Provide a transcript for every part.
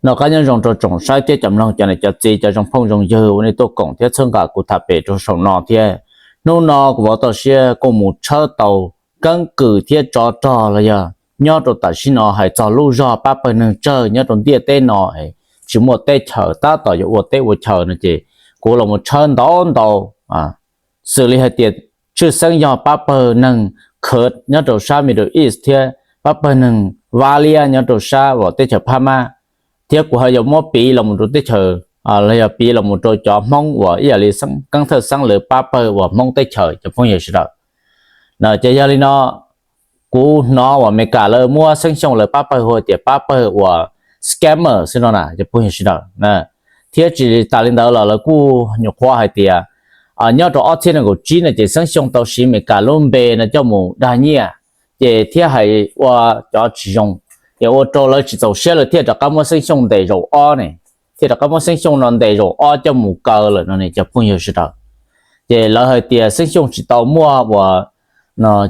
Noj qab nyob zoo rau tsoom saib thiab cov mloog, cov niam cov txiv, cov zoo phooj zoo ywg uas nej tuaj koom thiab txhawb nqa kuv tham pem rau saum no thiab. Hnub no kuv vov tau siab kuj mus tshawb tau keeb kwm thiab tsov rog los yog nyob rau tam sim no hais txog lub zog pab pawg neeg tsawg nyob rau ntiaj teb no, tsis muaj teb chaws, tab tom yuav ua teb ua chaws no ces kuv los mus tshawb ntau ntau, xws li hais tias tshwj xeeb yog pab pawg neeg Kurd nyob rau sab Middle East thiab pab pawg neeg Vaj Liab nyob rau sab uas teb chaws Phab Mab, thiab kuv ho yuav muab piv los mus rau teb chaws, los yog piv los mus rau cov Hmoob uas ib yam li keeb thawj xeeb lawv pab pawg uas Hmoob teb chaws cov phooj ywg sawv daws. Ces yog li no, kuv hnov uas Amelikas lawv muab Xeeb Xyooj lawv pab pawg hu tias pab pawg uas scammer xwb no na cov phooj ywg sawv daws. Thiab tsis tas li ntawd los lawv kuj nyuam qhuav hais tias nyob rau ob txhiab nees nkaum tsib no ces Xeeb Xyooj tau siv Amelikas lub npe no coj mus dag nyiaj, ces thiab hais ua cov tsis zoo, ces ua rau lawv tsis txaus siab lawv thiaj rov qab muab Xeeb Xyooj ntes zaum ob ne, thiaj rov qab muab Xeeb Xyooj no ntes zaum ob coj mus kaw lawm no ne cov phooj ywg sawv daws. Ces lawv hais tias Xeeb Xyooj tsis tau muaj uas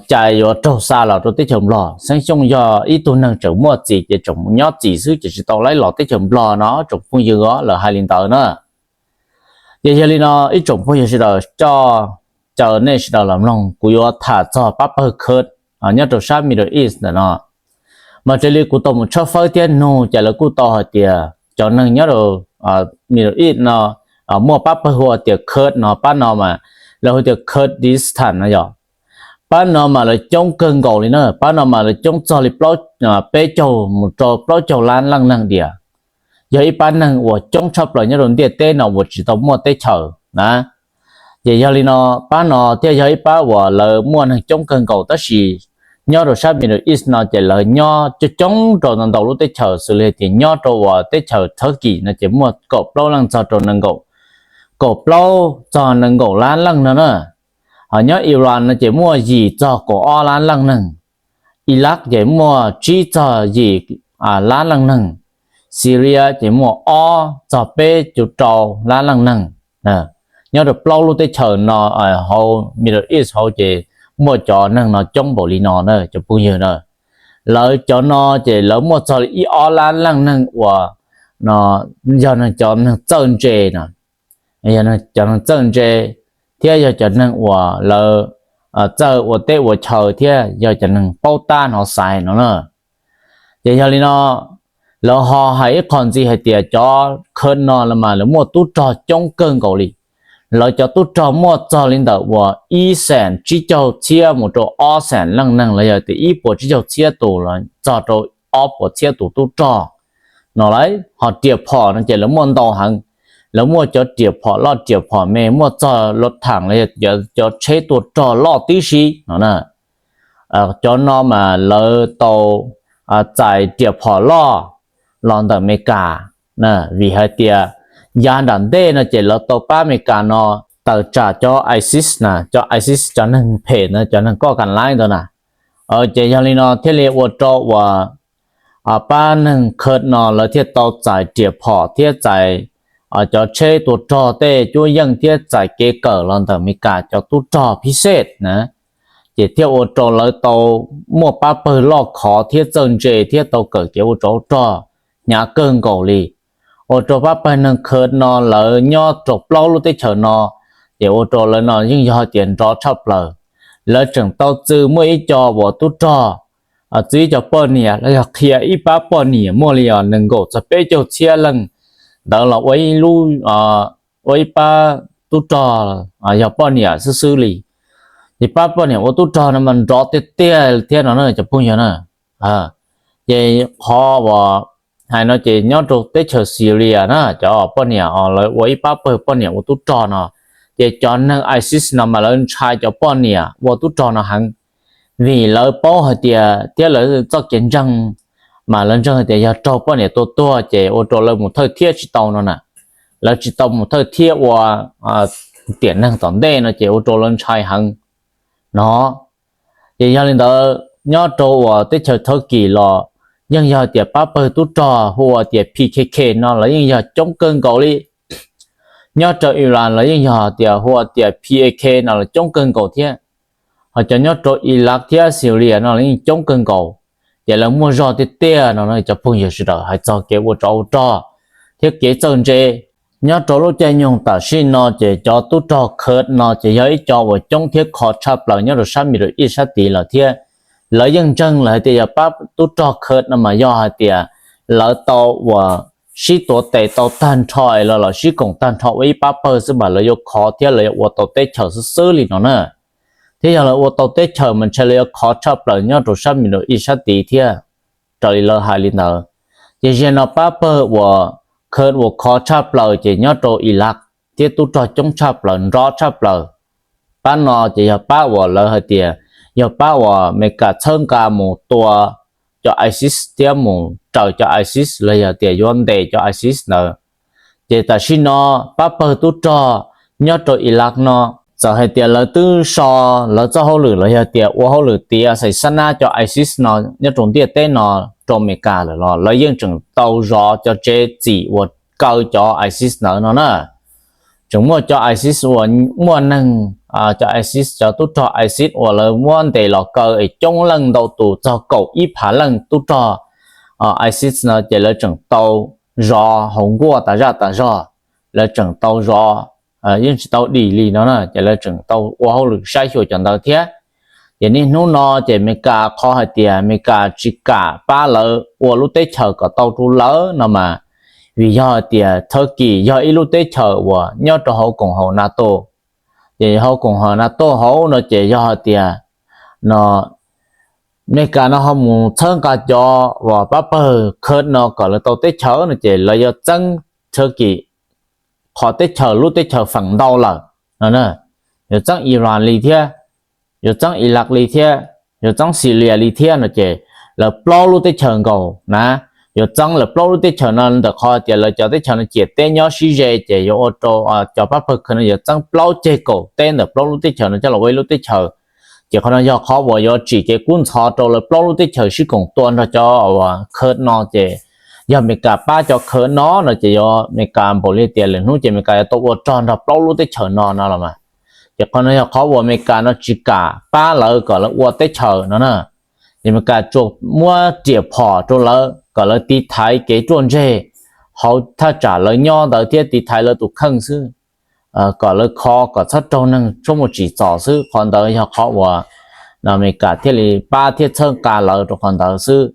cai yuav raug xa los rau teb chaws Nplog. Xeeb Xyooj yog ib tug neeg tseem muaj txim ces tseem mus nyob txim xwb ces tsis tau laib los teb chaws Nplog no tsoom phooj ywg os, lawv hais li ntawd na. Ces yog li no ib tsoom phooj ywg sawv daws, coj caw nej sawv daws los mloog kuv yuav tham txog pab pawg Kurd nyob rau sab Middle East ntawm no. Mas raws li kuv tau mus tshawb fawb thiab nug ces lawv kuj tau hais tias cov neeg nyob rau Middle East no muaj pab pawg hu tias Kurd no, pab no mas lawv hu tias Kurdistan no yog, pab no mas lawv coob kawg nkaus li na, pab no mas lawv coob txog li peb caug mus rau plaub caug lab leej neeg diam. Yog ib pab neeg uas coob tshaj plaws nyob rau ntiaj teb no uas tsis tau muaj teb chaws na. Ces yog li no, pab no thiaj yog ib pab uas lawv muaj neeg coob kawg nkaus, tab sis nyob rau sab Middle East no ces lawv nyob coob coob rau ntau ntau lub teb chaws, xws li tias nyob rau uas teb chaws Turkey no ces muaj kaum plaub leej txog rau nees nkaum, kaum plaub txog nees nkaum lab leej no na. Ho nyob Iran no ces muaj yim txog kaum ob lab leej neeg. Iraq ces muaj tsib txog yim lab leej neeg. Syria ces muaj ob txog peb caug rau lab leej neeg. Nyob rau plaub lub teb chaws no hauv Middle East hauv ces muaj cov neeg no coob npaum li no na cov phooj ywg na. Lawv cov no ces lawv muaj txog li ib ob lab leej neeg uas yog cov neeg txawj ntse no, yog cov neeg txawj ntse thiab yog cov neeg uas lawv txawj ua teb ua chaw thiab yog cov neeg paub tab hnov xaiv no na. Ces yog li no, lawv ho hais ib qho ntxiv hais tias cov Kurd no los mas lawv muaj tub rog coob kawg nkaus li. Lawv cov tub rog muaj txog li ntawm uas ib xees tsib caug txhiab mus rau ob xees leej neeg los yog tias ib puas tsib caug txhiab tus los txog rau ob puas txhiab tus tub rog no lauj. Ho riam phom no ces lawv muaj ntau heev. Lawv muaj cov riam phom loj riam phom me, muaj txog lub thaam los yog cov tsheb tua rog loj tib si no na. Cov no mas lawv tau txais riam phom loj los ntawm Amelikas, vim hais tias yav nram ntej no ces lawv tau pab Amelikas no tawm tsam cov ISIS na, cov ISIS cov neeg phem na, cov neeg koj kam laib ntawd na. Ces yog li no thiaj li ua rau uas pab neeg Kurd no lawv thiaj tau txais riam phom thiab txais cov tsheb tua rog tej cuab yeej thiab txais kev kawm los ntawm Amelikas cov tub rog phib xej na. Ces thiaj ua rau lawv tau muaj pab pawg loj khov thiab txawj ntse thiab tau kawm kev ua tsov rog hnyav kawg nkaus li. Ua rau pab pawg neeg Kurd no lawv nyob rau plaub lub teb chaws no, ces ua rau lawv no yeej yog tias nrov tshaj plaws. Lawv tseem tau txwv muaj ib co uas tub rog, txwv ib co poj niam los yog qhia ib pab poj niam muaj li os nees nkaum txog peb caug txhiab leej ntawd los ua ib lub, ua ib pab tub rog yog poj niam xwb xwb li. Ces pab poj niam ua tub rog no mas nrov tiag tiag thiab no na cov phooj ywg na. Ces qhov uas hais no ces nyob rau teb chaws Syria na, cov poj niam lawv ua ib pab pawg poj niam ua tub rog no, ces cov neeg ISIS no mas lawv ntshai cov poj niam ua tub rog no heev, vim lawv paub hais tias thiab lawv txoj kev ntseeg mas lawv ntseeg hais tias yog raug poj niam tua tuag ces ua rau lawv mus thawj thiab tsis tau no na. Lawv tsis tau mus thawj thiab ua tiam neeg tom ntej no ces ua rau lawv ntshai heev no. Ces yog li ntawd nyob rau uas teb chaws Turkey los yeej yog tias pab pawg tub rog hu ua tias PKK no los yeej yog coob kawg nkaus li. Nyob rau Iran los yeej yog tias hu ua tias PAK no los coob kawg nkaus thiab. Ho cov nyob rau Iraq thiab Syria no los yeej coob kawg nkaus. Ces lawv muaj zog tiag tiag no cov phooj ywg sawv daws hais txog kev ua tsov ua rog thiab kev txawj ntse. Nyob rau lub caij nyoog tam sim no ces cov tub rog Kurd no ces yog ib co uas coob thiab khov tshaj plaws nyob rau sab Middle East sab tid lawm thiab. Lawv yeej ntseeg lawm hais tias yog pab tub rog Kurd no mas yog hais tias lawv tau uas sib tuav tes tau tag nrho es los los sib koom tag nrho ua ib pab pawg xwb mas lawv yuav khov thiab lawv yuav ua tau teb chaws xwb xwb li no na. Thiab yog lawv ua tau teb chaws mas ntshe lawv yuav khov tshaj plaws nyob rau sab Middle East sab tid thiab. Raws li lawv hais li ntawd, ces zaum no pab pawg uas Kurd uas khov tshaj plaws ces nyob rau Iraq thiab tub rog coob tshaj plaws nrov tshaj plaws. Pab no ces yog pab uas lawv hais tias yog pab uas Amelikas txhawb nqa mus tua cov ISIS thiab mus raws cov ISIS los yog tias yuav ntes cov ISIS ntawd. Ces tam sim no pab pawg tub rog nyob rau Iraq no txawm hais tias lawv twb so lawv txoj hauj lwm los yog tias ua hauj lwm tiav xais xab nab cov ISIS no nyob rau ntiaj teb no rau Amelikas lawm los lawv yeej tseem tau zov cov tsev txim uas kaw cov ISIS ntawd no na. Tseem muaj cov ISIS uas muaj neeg, cov ISIS cov tub rog ISIS uas lawv muab ntes los kaw es coob leej ntau tus txog kaum ib phav leej tub rog ISIS no ces lawv tseem tau zov hauv nkuaj tas zaj tas zog, lawv tseem tau zov, yeej tsis tau dim li no na ces lawv tseem tau ua hauj lwm saib xyuas cov ntawd thiab. Ces niaj hnub no ces Amelikas qhov hais tias Amelikas tsis kam pab lawv ua lub teb chaws kom tau rau lawv no mas vim yog hais tias Turkey yog ib lub teb chaws uas nyob rau hauv koom haum NATO. Ces hauv koom haum NATO hauv no ces yog hais tias no Amelikas no ho mus txhawb nqa cov uas pab pawg Kurd no kom lawv tau teb chaws no ces lawv yuav txeeb Turkey qhov teb chaws lub teb chaws feem ntau lawm no, yuav txeeb Iran li thiab, yuav txeeb Iraq li thiab, yuav txeeb Syria li thiab no ces lawv plaub lub teb chaws nkaus na, yuav txeeb lawv plaub lub teb chaws no ntawm qhov tias lawv cov teb chaws no ciam teb nyob sib ze ces yuav ua rau cov pab pawg Kurd no yuav txeeb plaub ceg kaum teb ntawm plaub lub teb chaws no coj los ua ib lub teb chaws. Ces qhov no yog qhov uas yuav tsim kev kub ntxhov rau lawv plaub lub teb chaws sib koom tua nrog cov uas Kurd no ces yog Amelikas pab cov Kurd no no ces yog Amelikas npaum li tias lwm hnub ces Amelikas yuav tau ua rog nrog plaub lub teb chaws no no los mas. Ces qhov no yog qhov uas Amelikas no tsis kam pab lawv kom lawv ua teb chaws no na. Ces Amelikas tsuas muab riam phom rau lawv kom lawv tiv thaiv kev ruaj ntseg hauv thaj tsam lawv nyob ntawd thiab tiv thaiv lawv tus kheej xwb, kom lawv khov kom txhob raug neeg tshuab muaj tsim txom xwb. Qhov ntawd yog qhov uas Amelikas thiaj li pab thiab txhawb nqa lawv rau qhov ntawd xwb.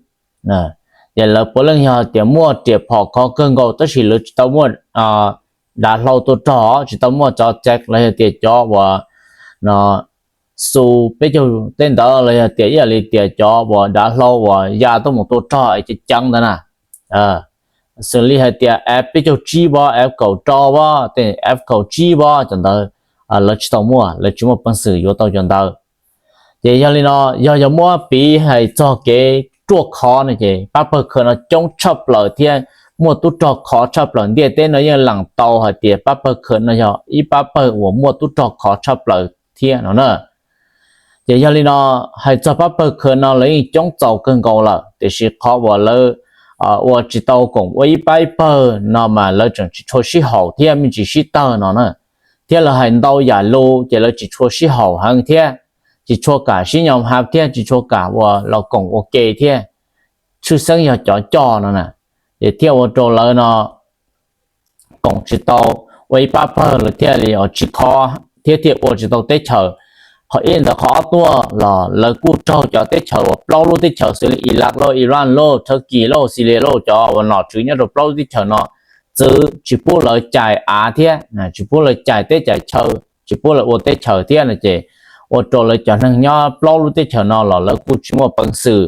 Ces lawv puav leej yog tias muaj riam phom khov kawg nkaus tab sis lawv tsis tau muaj dav hlau tua rog, tsis tau muaj cov tsev los yog tias cov uas no xu peb caug tej ntawd los yog tias ib yam li tias cov uas dav hlau uas ya tuaj mus tua rog es ceev ceev ntawd na. Xws li hais tias F peb caug tsib vab, F kaum rau vab, tej F kaum tsib vab cov ntawd lawv tsis tau muaj, lawv tsis muaj peev xwm yuav tau cov ntawd. Ces yog li no, yog yog muab piv hais txog kev ruaj khov no ces pab pawg Kurd no coob tshaj plaws thiab muaj tub rog khov tshaj plaws ntiaj teb no yeej lees tau hais tias pab pawg Kurd no yog ib pab pawg uas muaj tub rog khov tshaj plaws thiab no na. Ces yog li no, hais txog pab pawg Kurd no lawv yeej coob txaus kawg nkaus lawm tiam sis qhov uas lawv ua tsis tau koom ua ib pab ib pawg no mas lawv tseem tsis tshua sib haum thiab me ntsis sib tawg no na. Thiab lawv hais ntau yam lus ces lawv tsis tshua sib haum heev thiab, tsis tshua kam sib nyom hav thiab tsis tshua kam ua los koom ua ke thiab, tshwj xeeb yog cov coj no na. Ces thiaj ua rau lawv no koom tsis tau ua ib pab pawg, lawv thiaj li tsis khov thiab thiaj ua tsis tau teb chaws. Qhov ib ntawd, qhov ob tuaj los lawv kuj raug cov teb chaws uas plaub lub teb chaws xws li Iraq lauj, Iran lauj, Turkey lauj, Syria lauj, cov uas nom tswv nyob rau plaub lub teb chaws no txwv tsis pub lawv cais av thiab tsis pub lawv cais teb cais chaw, tsis pub lawv ua teb chaws thiab no ces ua rau lawv cov neeg nyob plaub lub teb chaws no los lawv kuj tsis muaj peev xwm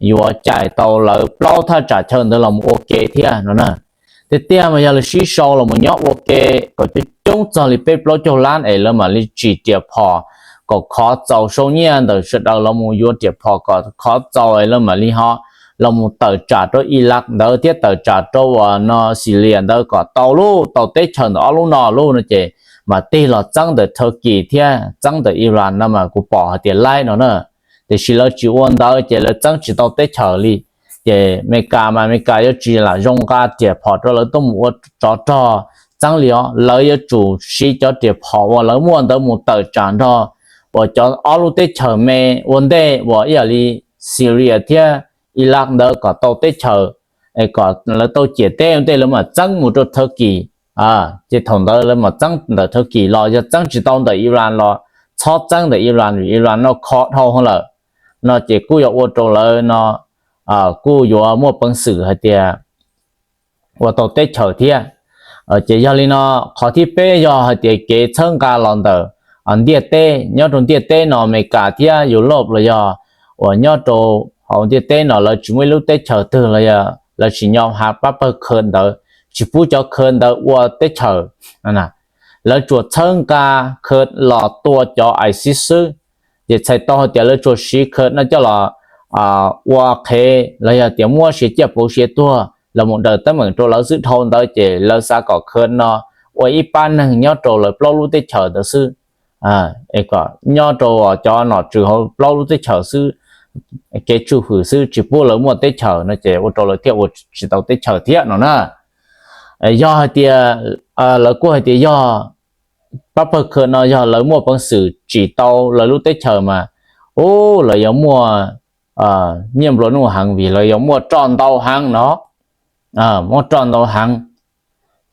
yuav cais tau lawv plaub thaj tsam chaw ntawd los mus ua ke thiab no na. Tiag tiag mas yog lawv sib sau los mus nyob ua ke kom coob coob txog li peb plaub caug lab es lawv mam li tsim riam phom kom khov txaus sau nyiaj ntawm sawv daws los mus yuav riam phom kom khov txaus es lawv mam li ho los mus tawm tsam rau Iraq ntawd thiab tawm tsam rau uas no Syria ntawd kom tau lub tau teb chaws ntawm ob lub no lub no ces mam tig los txeeb ntawm Turkey thiab txeeb ntawm Iran no mas kuv pom hais tias laib no na. Tiam sis lawv tsis ua ntawd ces lawv txeeb tsis tau teb chaws li. Ces Amelikas mas Amelikas yuav tsis lam zoo nqa riam phom rau lawv tuaj mus ua tsov rog txeeb li os. Lawv yuav tsum siv cov riam phom uas lawv muaj ntawd mus tawm tsam nrog uas cov ob lub teb chaws me ua ntej uas ib yam li Syria thiab Iraq ntawd kom tau teb chaws, kom lawv tau ciam teb tej lawv mam txeeb mus rau Turkey. Ces thaum ntawd lawv mam txeeb ntawm Turkey los yog txeeb tsis tau ntawm Iran los txhob txeeb ntawm Iran vim Iran no kho dhau lawm no ces kuj yuav ua rau lawv no kuj yuav muaj peev xwm hais tias ua tau teb chaws thiab. Ces yog li no, qhov thib peb yog hais tias kev txhawb nqa los ntawm ntiaj teb, nyob rau ntiaj teb no Amelikas thiab Europe los yog uas nyob rau hauv ntiaj teb no lawv tsis muaj ib lub teb chaws twg los yog lawv tsis nyo ha pab pawg Kurd ntawd, tsis pub cov Kurd ntawd ua teb chaws. Lawv tsuas txhawb nqa Kurd los tua cov ISIS xwb. Ces txhais tau hais tias lawv tsuas siv Kurd no coj los ua qhev los yog tias muab siav ciaj pauv siav tuag los mus daws teeb meem rau lawv xwb. Dhau ntawd ces lawv xav kom Kurd no ua ib pab neeg nyob rau lawv plaub lub teb chaws ntawd xwb, es kom nyob rau cov nom tswv hauv plaub lub teb chaws xwb, kev tswj hwm xwb tsis pub lawv muaj teb chaws no ces ua rau lawv thiaj ua tsis tau teb chaws thiab no na. Yog hais tias lawv kuj hais tias yog pab pawg Kurd no yog lawv muaj peev xwm tsim tau lawv lub teb chaws mas, u, lawv yuav muaj nyiaj nplua nuj heev vim lawv yuav muaj roj ntau heev no, muaj roj ntau heev,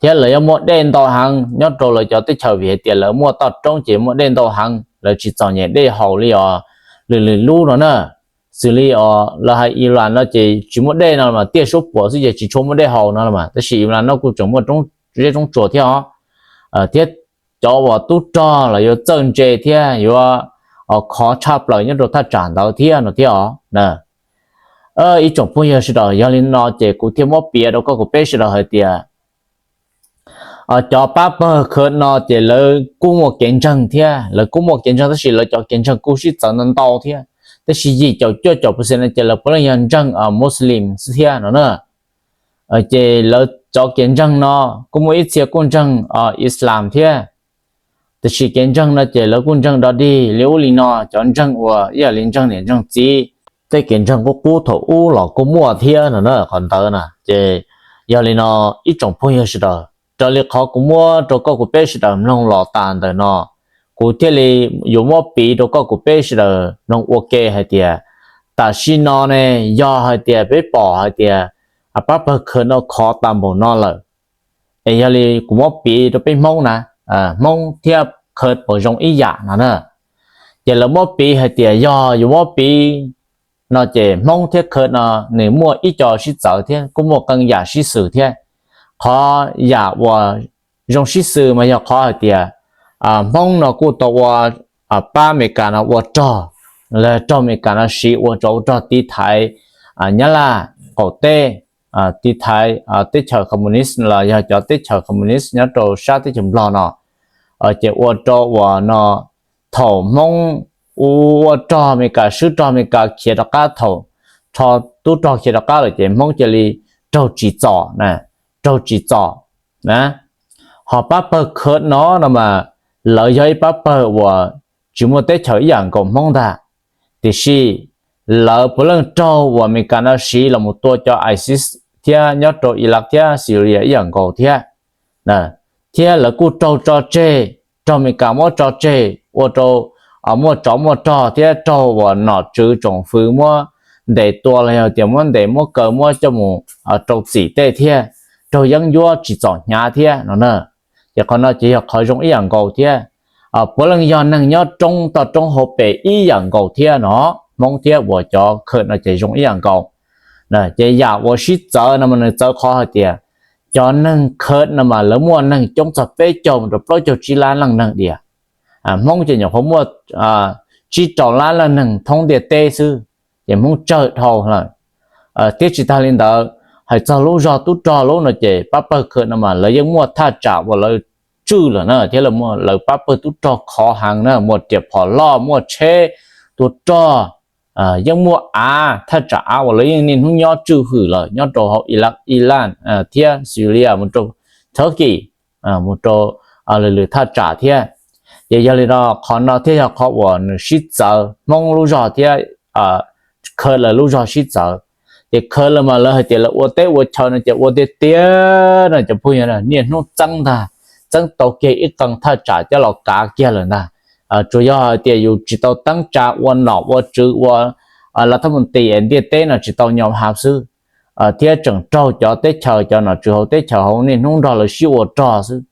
thiab lawv yuav muaj dej ntau heev nyob rau lawv cov teb chaws vim hais tias lawv muaj toj roob ces muaj dej ntau heev, lawv tsis txom nyem dej haus li os lwm lwm lub no na. Xws li os lawv hais Iran no ces tsis muaj dej no mas tiaj suab puam xwb ces tsis tshua muaj dej haus no los mas, tab sis Iran no kuj tseem muaj zeb roob tsuas thiab os, thiab cov uas tub rog los yuav txawj ntse thiab yuav khov tshaj plaws nyob rau thaj tsam ntawd thiab no thiab os. Ib tsoom phooj ywg sawv daws, yog li no ces kuv thiaj muab piav rau koj kuv peb sawv daws hais tias cov pab pawg Kurd no ces lawv kuj muaj kev ntseeg thiab, lawv kuj muaj kev ntseeg tab sis lawv cov kev ntseeg kuj sib txawv ntau ntau thiab, tab sis yim caum cuaj caum percent no ces lawv puav leej yog ntseeg Muslim xwb thiab no na. Ces lawv cov kev ntseeg no kuj muaj ib txhia kuj ntseeg Islam thiab, tiam sis kev ntseeg no ces lawv kuj ntseeg dog dig li ub li no, cov ntseeg uas ib yam li ntseeg niam ntseeg txiv, tej kev ntseeg qub qub thaum ub los kuj muaj thiab no na. Qhov ntawd na ces yog li no ib tsoom phooj ywg sawv daws, raws li qhov kuv muab rau koj kuv peb sawv daws mloog los tas ntawm no, kuv thiaj li yuav muab piv rau koj kuv peb sawv daws mloog ua ke hais tias tam sim no ne yog hais tias peb pom hais tias pab pawg Kurd no khov tas npaum no lawm, es yog li kuv muab piv rau peb Hmoob na, Hmoob thiab Kurd puas zoo ib yam no na. Ces lawv muab piv hais tias yog yuav muab piv no ces Hmoob thiab Kurd no nws muaj ib co sib txawv thiab kuj muaj qee yam sib xws thiab. Qhov yam uas zoo sib xws mas yog qhov hais tias Hmoob no kuj tau ua pab Amelikas no ua rog, los raug Amelikas no siv ua rau rog tiv thaiv Nyab Laj qaum teb, tiv thaiv teb chaws Communist los yog cov teb chaws Communist nyob rau sab teb chaws Nplog no. Ces ua rau uas no thaum Hmoob ua rog Amelikas, swb rog Amelikas khiav rov qab, thaum tub rog khiav rov qab lawm ces Hmoob cia li raug tsim txom, raug tsim txom na. Ho pab pawg Kurd no no mas lawv yog ib pab pawg uas tsis muaj teb chaws ib yam nkaus Hmoob ntag, tiam sis lawv puav leej raug uas Amelikas no siv los mus tua cov ISIS thiab nyob rau Iraq thiab Syria ib yam nkaus thiab. Thiab lawv kuj raug tso tseg, raug Amelikas muab tso tseg ua rau muaj tsov muaj rog thiab raug uas nom tswv tsoom fwv muab ntes tua los yog tias muab ntes muab kaw muab coj mus rau txim tej thiab, raug yeeb ncuab tsim txom hnyav thiab no na. Ces qhov no ces yog qhov zoo ib yam nkaus thiab. Puav leej yog neeg nyob roob toj roob hauv pes ib yam nkaus thiab no, Hmoob thiab uas cov Kurd no ces zoo ib yam nkaus. Ces yam uas sib txawv no mas nws txawv qhov hais tias cov neeg Kurd no mas lawv muaj neeg coob txog peb caug mus rau plaub caug tsib lab leej neeg diam. Hmoob ces nyuam qhuav muaj tsib rau lab leej neeg thoob ntiaj teb xwb, ces Hmoob tsawg dhau lawm. Thiab tsis tas li ntawd, hais txog lub zog tub rog lub no ces pab pawg Kurd no mas lawv yeej muaj thaj tsam uas lawv tswj lawm na, thiab lawv pab pawg tub rog khov heev na, muaj riam phom loj, muaj tsheb tua rog, yeej muaj av, thaj tsam av uas lawv yeej niaj hnub nyob tswj hwm lawm nyob rau hauv Iraq, Iran thiab Syria mus rau Turkey, mus rau lwm lwm thaj tsam thiab. Ces yog li no qhov no thiaj yog qhov uas nws sib txawv Hmoob lub zog thiab Kurd lawv lub zog sib txawv. Ces Kurd lawv mas lawv hais tias lawv ua teb ua chaw no ces ua tiag tiag no cov phooj ywg, niaj hnub txeeb ntag, txeeb tau kiag ib qee thaj tsam coj los kav kiag lawm ntag. Tsuas yog hais tias yus tsis tau teeb tsa ua nom ua tswv ua lawv thaj mus tim es ntiaj teb no tsis tau nyom hav xwb, thiab tseem raug cov teb chaws, cov nom tswv hauv teb chaws hauv niaj hnub nrog lawv sib ua rog xwb.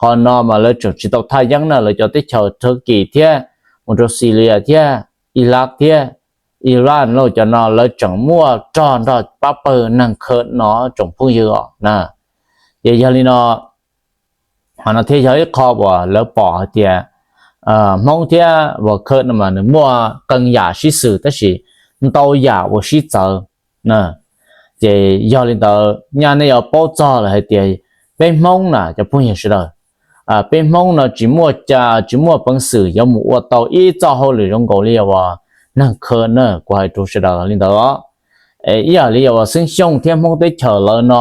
Qhov no mas lawv tseem tsis tau thaj yeeb na, lawv cov teb chaws Turkey thiab mus rau Syria thiab Iraq thiab Iran lauj, cov no lawv tseem muaj rog nrog pab pawg neeg Kurd no tsoom phooj ywg os na. Ces yog li no, qhov no thiaj yog ib qho uas lawv pom hais tias Hmoob thiab uas Kurd no mas nws muaj qee yam sib xws tab sis ntau yam uas sib txawv. Ces yog li ntawd nyaj nej yuav paub txog lawm hais tias peb Hmoob na cov phooj ywg sawv daws, peb Hmoob no tsis muaj, tsis muaj peev xwm yuav mus ua tau ib txoj hauj lwm zoo nkaus li uas neeg Kurd na, kuv hais rau sawv daws li ntawd os. Ib yam li uas Xeeb Xyooj thiab Hmoob teb chaws lawv no,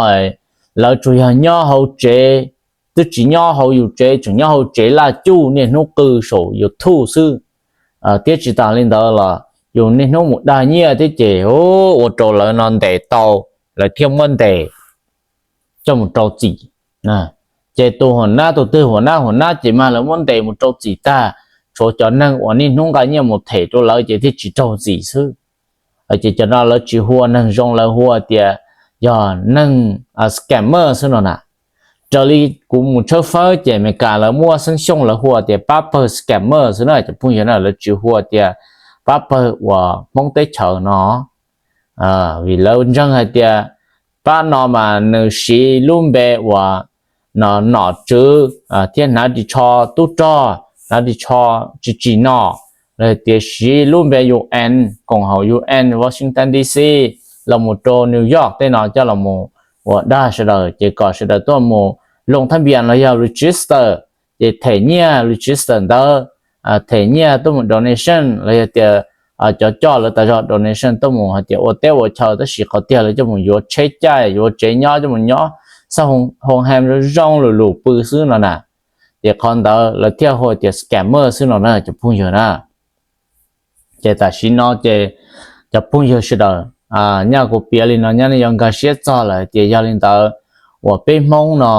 lawv tsuas yog nyob hauv tsev, twb tsis nyob hauv yus tsev, tseem nyob hauv tsev laj cuj niaj hnub qw saum YouTube xwb. Thiab tsis tas li ntawd los yus niaj hnub mus dag nyiaj thiab ces ua rau lawv no ntes tau, lawv thiaj muab ntes coj mus rau txim. Ces tus huam nab, tus twg huam nab, huam nab ces mas lawv muab ntes mus rau txim tag, tshuav cov neeg uas niaj hnub nqa nyiaj mus them rau lawv ces thiaj tsis raug txim xwb. Ces cov no lawv tsis hu ua neeg zoo, lawv hu ua tias yog neeg scammer xwb no na. Raws li kuv mus tshawb fawb ces Amelikas lawv muab Xeeb Xyooj lawv hu ua tias pab pawg scammer xwb na cov phooj ywg na, lawv tsis hu ua tias pab pawg uas Hmoob teb chaws no. Vim lawv ntseeg hais tias pab no mas nws siv lub npe uas nom tswv thiab hnav ris tsho tub rog, hnav ris tsho tsis tsim nom, los tias siv lub npe UN, koom haum UN Washington D C los mus rau New York tej no coj los ua dag sawv daws, ces kom sawv daws tuaj mus loo thab npias los yog register, ces them nyiaj register ntawd, them nyiaj tuaj mus donation los yog tias cov coj lawv tas zog donation tuaj mus hais tias ua teb ua chaw, tab sis qhov tiag lawv coj mus yuav tsheb caij, yuav tsev nyob, coj mus nyob xab hoo ham zoo zoo lus lus pw xwb no na. Ces qhov ntawd lawv thiaj hu tias scammer xwb no na cov phooj ywg na. Ces tam sim no ces cov phooj ywg sawv daws, nyaj kuv piav li no nyaj nej yuav nkag siab txog lawm tias yog li ntawd uas peb Hmoob no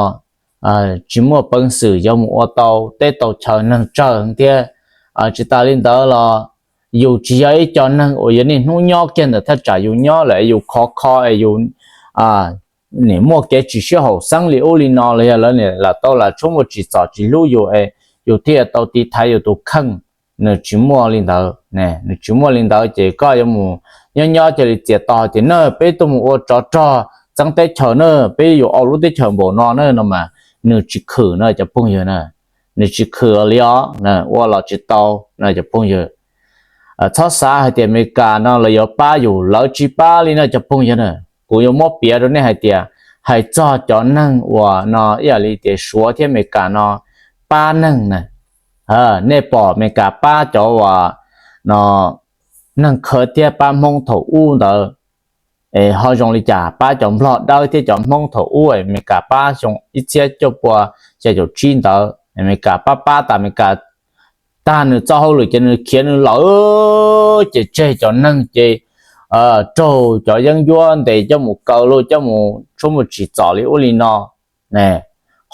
tsis muaj peev xwm yuav mus ua tau teb tau chaw, neeg tsawg thiab. Tsis tas li ntawd los yus tsis yog ib co neeg uas yuav niaj hnub nyob kiag ntawm thaj tsam yus nyob lawm es yus khov kho es yus nim muaj kev tsis sib haum xeeb li ub li no los yog lawv nim lam tau lam tshuab muaj tsim txom tsis hlub yus es yus thiaj tau tiv thaiv yus tus kheej. Nws tsis muaj li ntawd, nws tsis muaj li ntawd ces koj yuav mus nyob nyob cia li txias to tias na peb tuaj mus ua tsov rog txeeb teb chaws na, peb yuav ua lub teb chaws npaum no na no mas nws tsis khwm na cov phooj ywg na. Nws tsis khwm li os, ua los tsis tau na cov phooj ywg. Txhob xav hais tias Amelikas no lawv yuav pab yus, lawv tsis pab li na cov phooj ywg na. Kuv yuav muab piav rau nej hais tias hais txog cov neeg uas no ib yam li tias Suav thiab Amelikas no pab neeg na, nej pom Amelikas pab cov uas no neeg Kurd thiab pab Hmoob thaum ub ntawd es ho zoo li cas, pab cov Nplog dawb thiab cov Hmoob thaum ub, Amelikas pab xyoo ib txhiab cuaj pua xya caum tsib ntawd, Amelikas pab pab tas Amelikas tag nws txoj hauj lwm ces nws khiav nws lawm, ces tseg cov neeg ces raug cov yeeb ncuab ntes coj mus kaw los coj mus tshuab mus tsim txom li ub li no.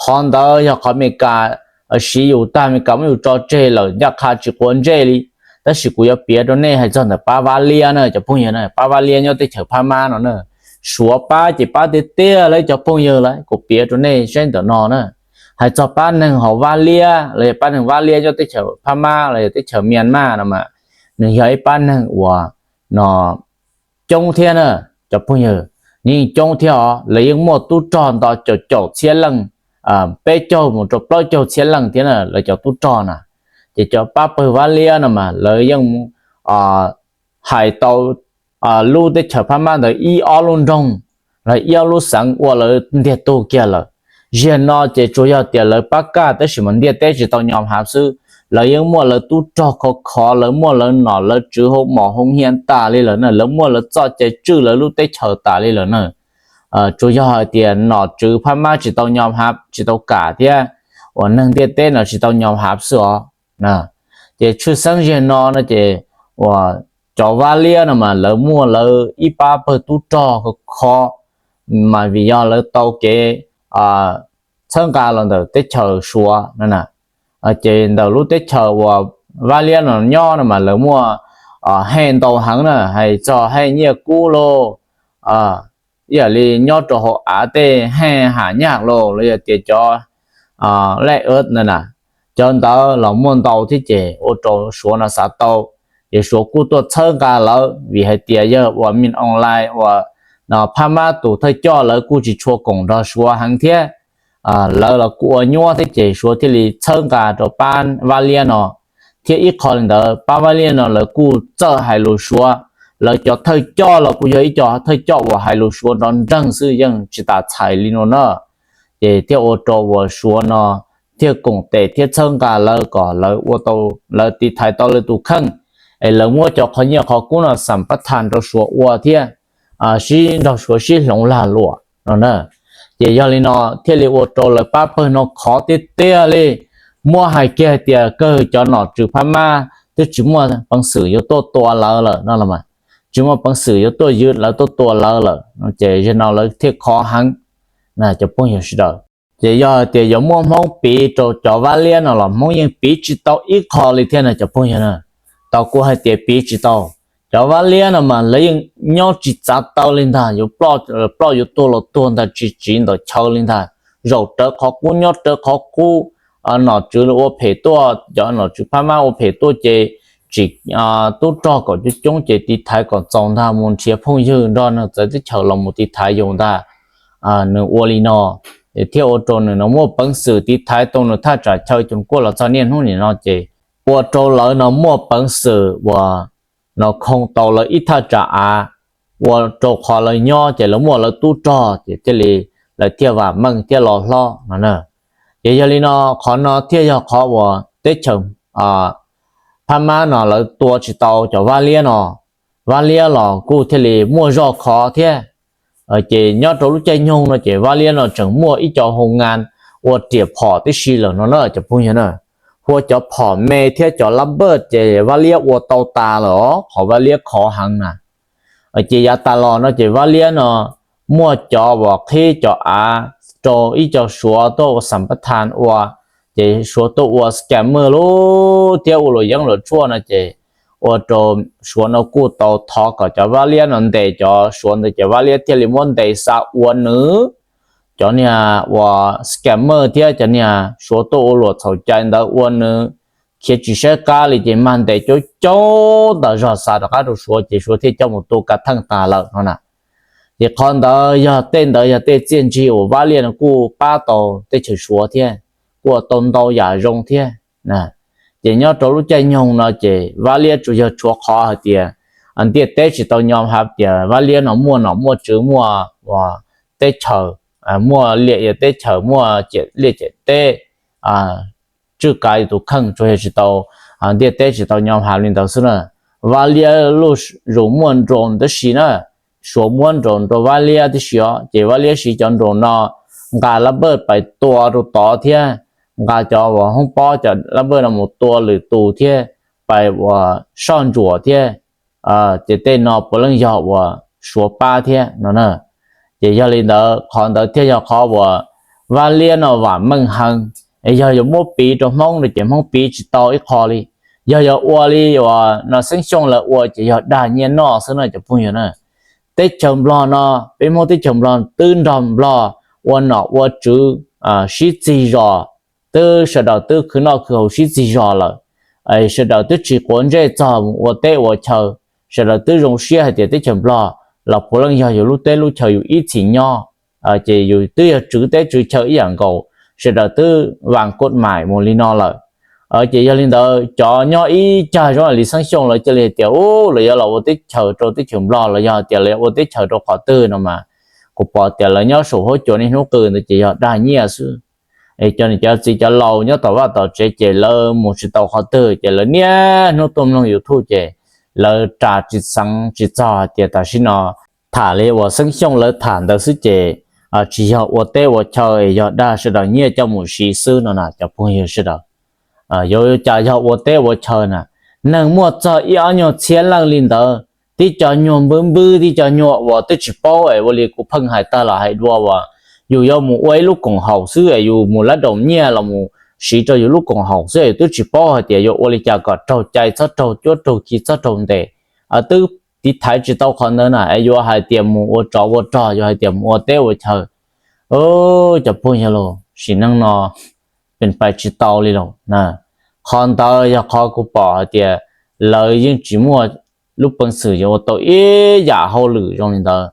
Qhov ntawd yog qhov Amelikas siv yus tag, Amelikas muab yus tso tseg lawm ncaj qha tsis quav ntsej li. Tab sis kuv yuav piav rau nej hais txog ntawm pab Vaj Liab na cov phooj ywg na, pab Vaj Liab nyob teb chaws Phab Mab no na. Suav pab ces pab tiag tiag li cov phooj ywg lauj, kuv piav rau nej saib ntawm no na. Hais txog pab neeg hauv Vaj Liab los yog pab neeg Vaj Liab nyob teb chaws Phab Mab los yog teb chaws Myanmar no mas nws yog ib pab neeg uas no coob thiab na cov phooj ywg, nws yeej coob thiab os. Lawv yeej muaj tub rog nto caum caum txhiab leej, peb caug mus rau plaub caug txhiab leej thiab na lawv cov tub rog na. Ces cov pab pawg Vaj Liab no mas lawv yeej hais tau lub teb chaws Phab Mab ntawd ib ob lub nroog los ib ob lub xeev ua lawv ntiag tug kiag lawm. Ziag no ces tsuas yog tias lawv pab kaj tab sis mas ntiaj teb tsis tau nyom hav xwb. Lawv yeej muaj lawv tub rog khov khov, lawv muaj lawv nom lawv tswv hauv mom hoo hia tas li lawm na, lawv muaj lawv txoj cai tswj lawv lub teb chaws tas li lawm na. Tsuas yog hais tias nom tswv Phab Mab tsis tau nyom hav, tsis tau kam thiab uas neeg ntiaj teb no tsis tau nyom hav xwb os. Ces tshwj xeeb ziag no no ces uas cov Vaj Liab no mas lawv muaj lawv ib pab pawg tub rog khov khov, mas vim yog lawv tau kev txhawb nqa los ntawm teb chaws Suav no na. Ces ntawm lub teb chaws uas Vaj Liab no nyob no mas lawv muaj hej ntau heev na, hais txog hej nyiaj kub lauj, ib yam li nyob rau hauv av tej hej ham nyaj lauj, los yog tias cov lej ua na na, cov ntawd los muaj ntau thiab ces ua rau Suav no xav tau. Ces Suav kuj tuaj txhawb nqa lawv vim hais tias yog uas min online uas no Phab Mab tus thawj coj lawv kuj tsis tshua koom nrog Suav heev thiab. Lawv los kuj ua nyuaj thiab ces Suav thiaj li txhawb nqa rau pab Vaj Liab no. Thiab ib qho li ntawd pab Vaj Liab no lawv kuj txawj hais lus Suav, lawv cov thawj coj los kuj yog ib co thawj coj uas hais lus Suav nrov nreeg xwb yeej tsis tas txhais li no na. Ces thiaj ua rau uas Suav no thiaj koom tes thiab txhawb nqa lawv kom lawv ua tau, lawv tiv thaiv tau lawv tus kheej, es lawv muab cov qhov nyiaj qhov kub no xam pab thas rau Suav ua thiab sib nrog Suav sib hloov lag luam no na. Ces yog li no thiaj li ua rau lawv pab pawg no khov tiag tiag li. Muab hais kiag hais tias kawg cov nom tswv Phab Mab twb tsis muaj peev xwm yuav tuaj tua lawv lawm no los mas, tsis muaj peev xwm yuav tuaj ywm lawv tuaj tua lawv lawm no ces zaum no lawv thiaj khov heev na cov phooj ywg sawv daws. Ces yog hais tias yuav muaj Hmoob piv rau cov Vaj Liab no los Hmoob yeej piv tsis tau ib qho li thiab na cov phooj ywg na. Tau kuv hais tias piv tsis tau. Cov Vaj Liab no mas lawv yeej nyob tsis txav taw li ntag, yuav ploj yuav tuag los tuag ntag, tsis tsiv ntawm chaw li ntag. Zaum rawv qhov qub nyob rawv qhov qub, nom tswv ua phem tuaj, cov nom tswv Phab Mab ua phem tuaj ces tsim tub rog kom coob coob ces tiv thaiv kom txaus ntag, mus nrhiav phooj ywg nrog neeg txawv teb chaws los mus tiv thaiv yus ntag. Nws ua li no thiaj ua rau nws no muaj peev xwm tiv thaiv tau nws thaj tsam chaw Coom Kuaj los txog niaj hnub nim no ces ua rau lawv no muaj peev xwm uas no khoo tau lawv ib thaj tsam av, ua rau qhov lawv nyob ces lawv muaj lawv tub rog ces thiaj li lawv thiaj vam meej thiab los hlob no na. Ces yog li no qhov no thiaj yog qhov uas teb chaws Phab Mab no lawv tua tsis tau cov Vaj Liab no. Vaj Liab los kuj thiaj li muaj zog khov thiab. Ces nyob rau lub caij nyoog no ces Vaj Liab no tseem muaj ib co hoo ngas ua riam phom tib si lawm no na cov phooj ywg na. Hu ua cov phom me thiab cov lab npawj ces Vaj Liab ua tau tas lawm os, qhov Vaj Liab khov heev na. Ces yav tas los no ces Vaj Liab no muaj cov uas qhib cov av rau ib co Suav tuaj ua xam pab thas ua, ces Suav tuaj ua scammer lub thiab ua luam yeeb luam tshuaj no ces ua rau Suav no kuj tau thov kom cov Vaj Liab no ntes cov Suav ntawd ces Vaj Liab thiaj li muab ntes xa ua nws. Cov niag uas scammer thiab cov niag Suav tuaj ua luam txhaum cai ntawd ua nws khiav tsis saib qab li ces mag ntes coob coob ntawm zog xa rov qab rau Suav ces Suav thiaj coj mus tua kav theej tas lawm no na. Ces qhov ntawd yog tej ntawd yog tej txiaj ntsig uas Vaj Liab no kuj pab tau teb chaws Suav thiab, kuj ua tau ntau yam zoo thiab. Ces nyob rau lub caij nyoog no ces Vaj Liab tsuas yog tshuav qhov hais tias ntiaj teb tsis tau nyom hais tias Vaj Liab no muaj nom muaj tswv muaj teb chaws, muaj liaj ia teb chaws muaj ciam liaj ciam teb, tswj kav yus tus kheej tsuas yog tsis tau, ntiaj teb tsis tau nyom hais li ntawd xwb na. Vaj Liab lub zus muaj nroos tab sis na, Suav muab nroos rau Vaj Liab tib si os ces Vaj Liab siv cov nroos no nqa lab npawj pais tua rau tod thiab, nqa cov uas hoob pob cov lab npawj no mus tua lwm tus thiab, pais uas soj ntsuam thiab. Ces tej no puav leej yog uas Suav pab thiab no na. Ces yog li ntawd qhov ntawd thiaj yog qhov uas Vaj Liab no vam meej heev. Yog yuav muab piv rau Hmoob no ces Hmoob piv tsis tau ib qho li. Yog yuav ua li uas no Xeeb Xyooj lawv ua ces yog dag nyiaj noj xwb no cov phooj ywg na. Teb chaws Nplog no, peb Hmoob teb chaws Nplog twb nrog Nplog ua nom ua tswv sib txig zos, twb sawv daws twb khwv noj khwv haus sib txig zos lawm, sawv daws twb tsis quav ntsej txog mus ua teb ua chaw, sawv daws twb zoo siab hais tias teb chaws Nplog los puav leej yog yus lub teb lub chaw yus ib txhis nyob, ces yus twb yog tswv teb tswv chaw ib yam nkaus, sawv daws twb vam kod mais mus li no lawm. Ces yog li ntawd cov nyob ib cag zoo li Xeeb Xyooj lawv cia li hais tias u lawv yuav los ua teb chaws rau teb chaws Nplog los yog tias lawv yuav ua teb chaws rau qhov twg no mas, kuv pom tias lawv nyob saum huab cua niaj hnub qw ntawd ces yog dag nyiaj xwb. Es cov niam cov txiv cov laus nyob tom vaj tom tsev ces lawv mus tsis tau qhov twg ces lawv niaj hnub tuaj mloog YouTube ces lawv ras tsis xeev tsis txog hais tias tam sim no tham li uas Xeeb Xyooj lawv tham ntawd xwb ces tsis yog ua teb ua chaw, yog dag sawv daws nyiaj coj mus siv xwb no na cov phooj ywg sawv daws. Yuav cas yog ua teb ua chaw na, neeg muaj txog ib ob nyuag txhiab leej li ntawd, tib co nyuag npwb npwb tib co nyuag uas twb tsis paub es ua li kuv pheej hais tag los hais dua uas yus yuav mus ua ib lub koom haum xwb es yus mus lab daus nyiaj los mus siv rau yus lub koom haum xwb es yus twb tsis paub hais tias yuav ua li cas kom raug cai txhob raug cuab raug khi txhob raug ntes. twb tiv thaiv tsis tau qhov ntawd na, es yuav hais tias mus ua tsov ua rog, yuav hais tias mus ua teb ua chaw. Cov phooj ywg los sim neej no pes pais tsis tau li lawm na. Qhov ntawd yog qhov kuv pom hais tias lawv yeej tsis muaj lub peev xwm yuav ua tau ib yam hauj lwm zoo li ntawd.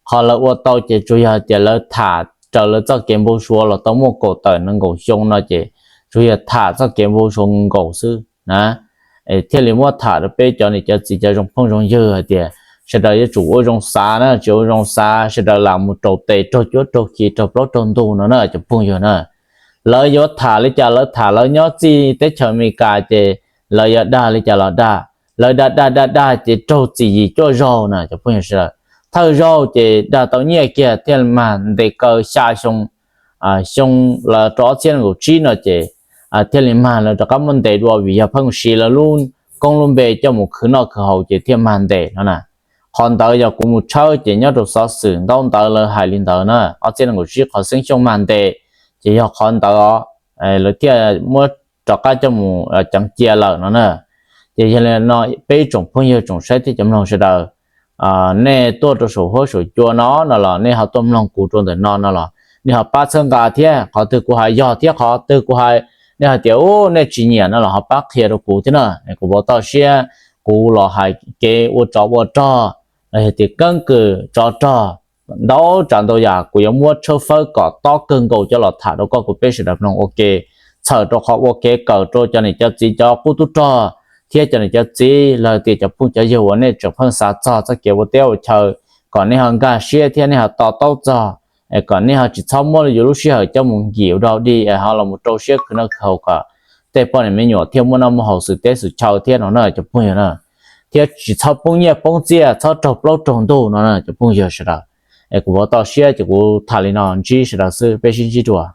Qhov lawv ua tau ces tsuas yog hais tias lawv tham raws lawv txoj kev npau suav los tau muaj kaum tawm nees nkaum xyoo no ces tsuas yog tham txoj kev npau suav nkaus xwb na. Thiaj li muab tham rau peb cov niam cov txiv cov zoo phooj zoo ywg hais tias sawv daws yuav tsum ua zoo xav na, tsis ua zoo xav sawv daws lam mus raug tes raug cuab raug khi raug plaub raug ntug no na cov phooj ywg na. Lawv yuav tham li cas lawv tham, lawv nyob txij teb chaws Amelikas ces lawv yuav dag li cas los dag, lawv dag dag dag dag ces raug txim yim cuaj zaug na cov phooj ywg sawv daws. Thawj zaug ces dag tau nyiaj kiag thiaj mag ntes kaw xya xyoo, xyoo los rau ob txhiab nees nkaum tsib no ces thiaj li mag lawv rov qab muab ntes dua vim yog pheej siv lawv lub koob lub npe coj mus khwv noj khwv haus ces thiaj mag ntes no na. Qhov ntawd yog kuv mus tshawb ces nyob rau xov xwm ntaub ntawv lawv hais li ntawd na, ob txhiab nees nkaum tsib qhov xeeb xyooj mag ntes ces yog qhov ntawd os. Lawv thiaj muab rov qab coj mus ceev cia lawm no na. Ces yog li no peb ib tsoom phooj ywg tsoom saib thiab cov mloog sawv daws, nej tuaj rau saum huab saum cua no no los nej ho tuaj mloog kuv rau ntawm no no los nej ho pab txhawb nqa thiab, qhov twg kuv hais yog thiab qhov twg kuv hais nej hais tias u nej tsis nyiam no los ho pab qhia rau kuv thiab na. Kuv vau toj siab, kuv los hais kev ua tsov ua rog los yog tias keeb kwm tsov rog ntau tsav ntau yam kuv yuav muab tshawb fawb kom tob kawg nkaus coj los tham rau koj kuv peb sawv daws mloog ua ke, txhawm rau qhov ua kev kawm rau cov niam cov txiv cov qub tub rog thiab cov niam cov txiv los tias cov phooj cov ywg uas nej tseem pheej xav txog txoj kev ua teb ua chaw, kom nej ho nkag siab thiab nej ho to taub txog, kom nej ho tsis txhob muab yus lub sij hawm coj mus nkim ua dog dig es ho los mus rau siab khwv noj khwv haus kom tej poj niam me nyuam thiaj muaj noj muaj haus xwm teb xwm chaw thiab no na cov phooj ywg na. Thiab tsis txhob poob nyiaj poob txiaj txhob raug plaub raug ntug no na cov phooj ywg sawv daws. Es kuv vau toj siab ces kuv tham li no ntsib sawv daws xwb, peb sib ntsib dua.